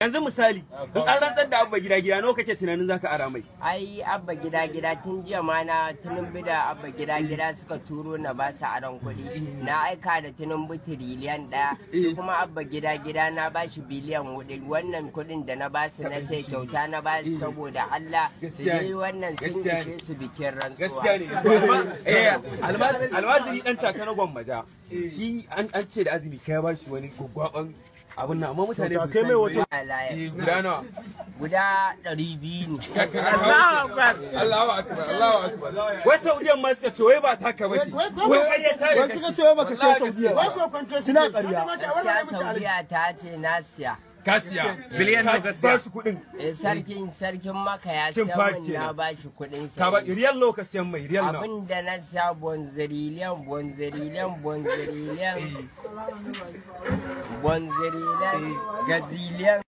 Yanzu misali, in an rantsar da Abba Gida Gida, nawa kake tunanin zaka ara mai? Ai Abba Gida Gida, tun jiya ma na Tinubu da Abba Gida Gida suka turo na ba su aron kuɗi. Na aika da Tinubu 1 tiriliyan. Shi kuma Abba Gida Gida na ba shi biliyan 4. Wannan kuɗin da na ba su, na ce kyauta na ba su saboda Allah su Gaskiya yi ne. wannan sun Gaskiya ne. ishe su bikin rantsuwa. Gaskiya ne. Eh, almajiri dan taka na Gwammaja. Shi an ce da azumi kai ba shi wani gwaggwaban abun nan, amma mutane ba su Kai mai sani wata- ba. Allah ya Eh, guda nawa? Guda 200 ne. Allahu akbar, Allahu akbar. Wai Saudiyan ma suka ce wai ba taka bace. Wai ƙarya ta Wai suka ce wai baka sai Saudiya ba. Suna ƙarya. Gaskiya Saudiya ta ce na siya. Ka siya. Biliyan nawa ka Ka siya? ba su kuɗin. Eh, sarkin Maka ya Cin siya fa min, na kenan. ba shi kuɗin Ka ba sa. riyal nawa ka siyan mai, riyal nawa? Abin da na siya, bonziriliyan bonziriliyan bonziriliyan bonziriliyan gaziliyan.